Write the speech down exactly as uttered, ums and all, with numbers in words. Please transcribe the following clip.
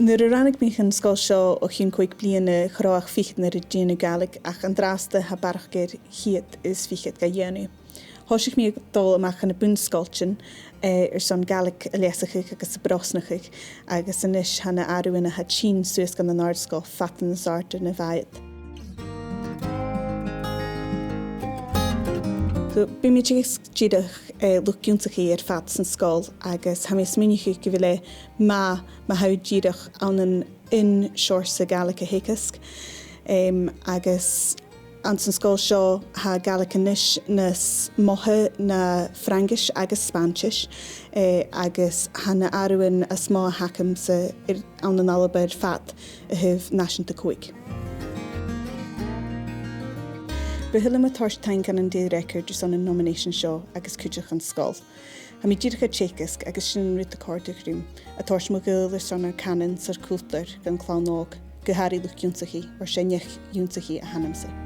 Nuair a ràinig mi chun na sgoil seo o chionn còig bliadhna, cha robh ach fichead nur a dhèanamh Gàidhlig, ach an-dràsta tha barrachd air ceud is fichead ga dhèanamh. Thòisich mi a' dol a-mach chun na bun-sgoiltean, eh, airson Gàidhlig a leasachadh agus a bhrosnachadh, agus a-nis tha na h-àireamhan a tha tighinn suas gun an àrd-sgoil fada nas àirde na bha iad. So, bidh mi a' teagasg dìreach, eh, luchd-ionnsachaidh air fad san sgoil, agus tha mi a' smaoineachadh gu bheil e math ma tha thu dìreach ann an aon seòrsa Gàidhlig a theagasg. Em, agus anns an sgoil seo, tha Gàidhlig a-nis nas motha na Fraingis agus Spàinntis, eh, agus tha na h-àireamhan as motha a th' agamsa air, ann an Alba air fad a thaobh nàiseanta còig. Bu thoil leam a thoirt taing dhan an Daily Record airson an nomination seo agus cuideachd dhan sgoil. Tha mi dìreach a' teagasg agus sin an rud a chòrdadh rium, a' toirt mo ghaol airson ar cànan 's ar cultar dhan chlann òg, gu h-àraidh luchd-ionnsachaidh, oir 's e neach-ionnsachaidh a th' annamsa.